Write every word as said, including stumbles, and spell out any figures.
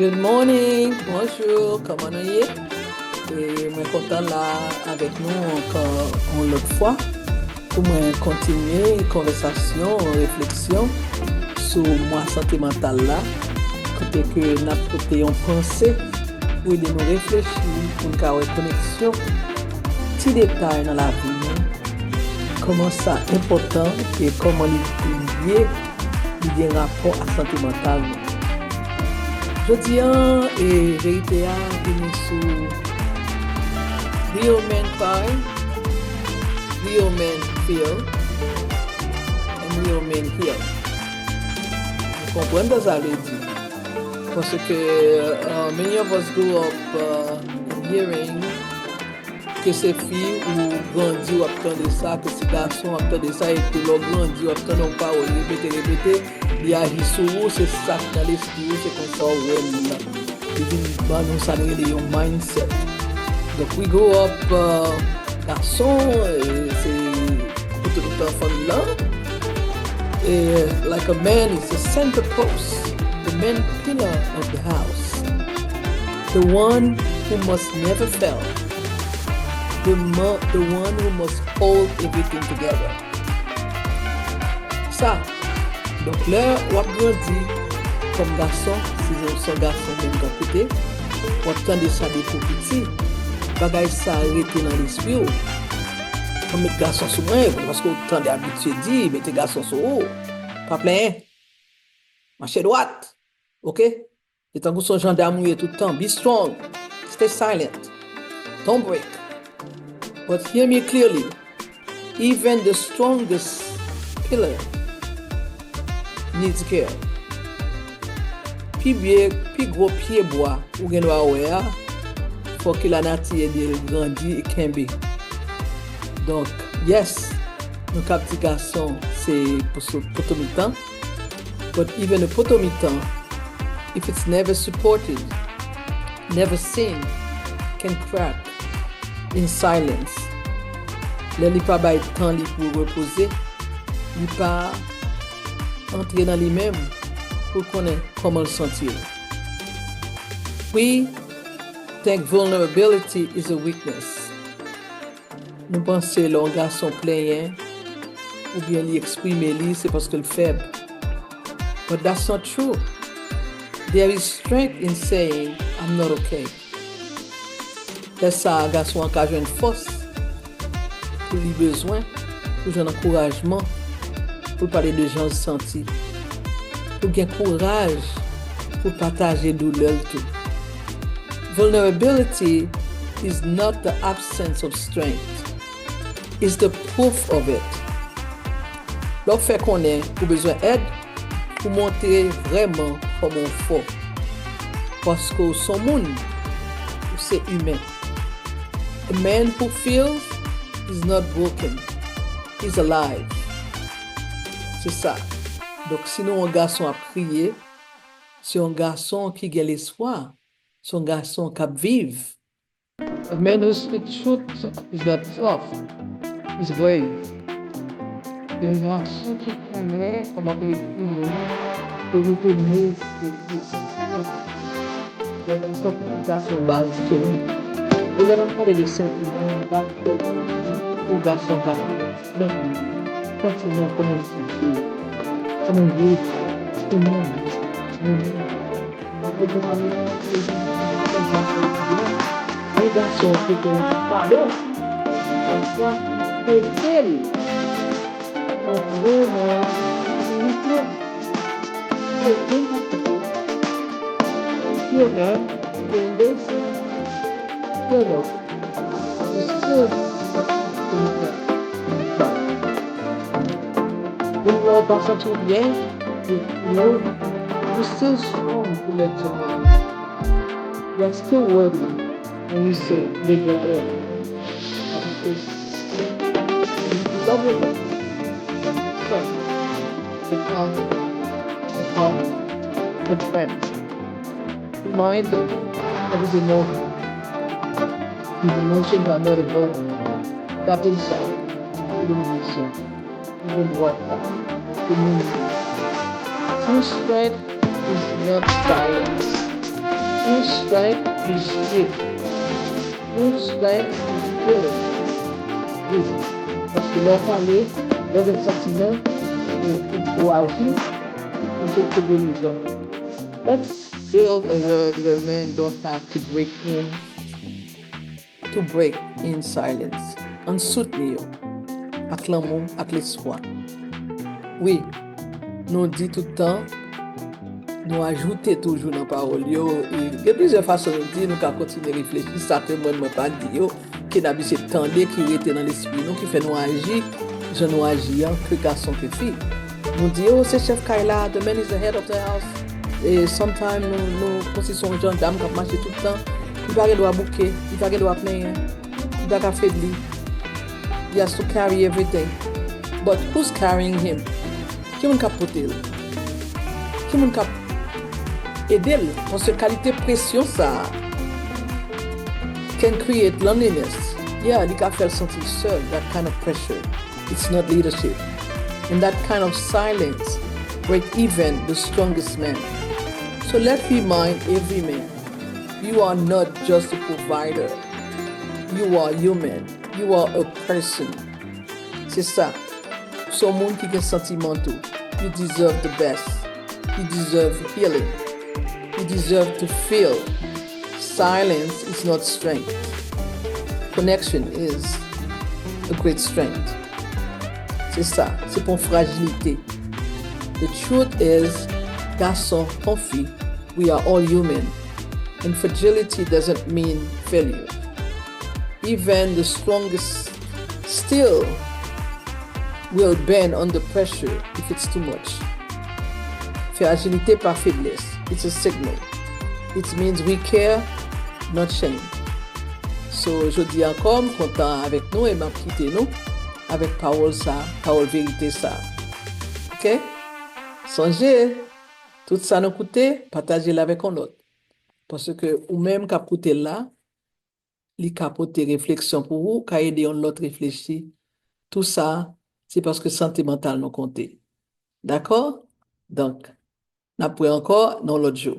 Good morning, bonjou, kòman nou ye? E mwen kontan la avèk nou ankò yon lòt fwa pou mwen kontinye konvèsasyon, refleksyon sou mwa sante mantal la, kote ke n ap pote yon panse pou ede nou reflechi, pou n ka wè koneksyon ti detay nan lavi nou, kòman sa enpòtan e kòman li, li lye, li gen rapò ak sante mantal nou. Jodi a, e, verite a vini sou Real Men Cry, Real Men Feel, and Real Men Heal. Nou konprann sa sa vle di. Paske, uh, many of us grew up, uh, in hearing ke se fi ou grandi w ap tande sa, ke se gason w ap tande sa, epi lè w grandi w ap tande yon pawòl repete, repete, li aji sou ou, se sa k nan lespri ou, se konsa w wè l la. Li vin ban nou sa nou rele yon mindset. Donk, we grow up, uh, gason, e, se pou tout tan fanmi lan. E, like a man is the center post, the main pillar of the house. The one who must never fail. The, mo- the one who must hold everything together. Sa. Donk, lè w ap grandi kòm gason, si se yon gason menm k ap koute, w ap tande sa depi w piti. Bagay sa rete nan lespri w. Mwen met gason sou mwen, paske w tande abitye di, mete gason sou ou. Pa plenyen. Mache dwat. Oke? Se tankou se yon jandam ou ye tout tan. Be strong. Stay silent. Don't break. But hear me clearly. Even the strongest pillar needs care. Pi byen, pi gwo pye bwa ou gen dwa wè a, fòk ke lanati ede l grandi e kenbe. Donk, yes, nou kab di gason se poto mitan, but even a poto mitan, if it's never supported, never seen, can crack in silence. Lè li pa bay tan li pou repoze, li pa antre nan li menm pou l konnen kòman l santi l. We think vulnerability is a weakness. Nou panse lè yon gason plenyen oubyen li eksprime li, se paske l fèb. But that's not true. There is strength in saying, "I'm not okay." Lè sa a, gason an ka jwenn fòs pou li bezwen, pou jwenn ankourajman, pou l pale de jan l santi, pou gen kouraj pou pataje doulè l tou. Vulnerability is not the absence of strength. It's the proof of it. Lè w fè konnen ou bezwen èd, ou montre vrèman kòman w fò. Paske w se yon moun, ou se imen. A man who feels is not broken, he's alive. Se sa. Donk, si nou wè yon gason ap kriye, se yon gason ki gen lespwa, se yon gason k ap viv. A man who speaks truth is not soft, is brave. Yon gason ki konnen kòman pou l ekprime, pou l rekonèt li. Yon gason ki gason baz solid. E lè n ap pale de sentiman, pa pou gason ka santiman konnen santi. Kòman viv, kòman viv. Yon gason ki gen padon, sa pete l. Antre nan entimite. Pete l. Pete l. Pete l. Menm lè w pa santi w byen, you, you, you still strong to let your body. You are still worthy when you say, "Live your best." Love your body. So, become, become a friend. Mind that is emotion. These emotions are not about that is illumination. Even what the moon. True strength is not silence. Whose strength is it? Whose strength is it? Wi. Paske lè w pale, lè w gen santiman, ou, ou, ou aji, ou se ke de mizè. Let's build a world where men don't have to break in, to break in silence. Ann soutni yo ak lanmou, ak lespwa. Wi, nou di tout tan, nou ajoute toujou nan pawòl yo, e gen plizyè fason nou di, nou ka kontinye reflechi, sa ke mwen, mwen pa di yo, ke n abitye tande, ki rete nan lespri nou, ki fè nou aji jan nou aji an, ke gason, ke fi. Nou di, "Oh, se chèf kay la, the man is the head of the house." E sometimes, nou, nou konsi se yon jandam k ap mache tout tan. Li pa gen dwa bouke, li pa gen dwa plenyen, li pa ka febli. He has to carry everything. But who's carrying him? Ki moun k ap pote l? Ki moun k ap ede l? Paske kalite presyon sa a can create loneliness. Yeah, li ka fè l santi l sèl, that kind of pressure. It's not leadership. And that kind of silence break even the strongest man. So let's remind every man, you are not just a provider. You are human. You are a person. Se sa. Se yon moun ki gen santiman tou. You deserve the best. You deserve healing. You deserve to feel. Silence is not strength. Connection is a great strength. Se sa. Se pa yon frajilite. The truth is, gason kon fi, we are all human. And fragility doesn't mean failure. Even the strongest steel will bend under pressure if it's too much. Frajilite pa feblès, it's a signal. It means we care, not shame. So, jodi ankò, m kontan avèk nou e m ap kite nou avèk pawòl sa, pawòl verite sa. Ok? Sonje, tout sa nou koute, pataje l avèk yon lòt. Paske ou menm k ap koute l la, li ka pote refleksyon pou ou, ka ede yon lòt reflechi. Tou sa, se paske sante mantal nou konte. Dakò? Donk, n ap wè ankò nan yon lòt jou.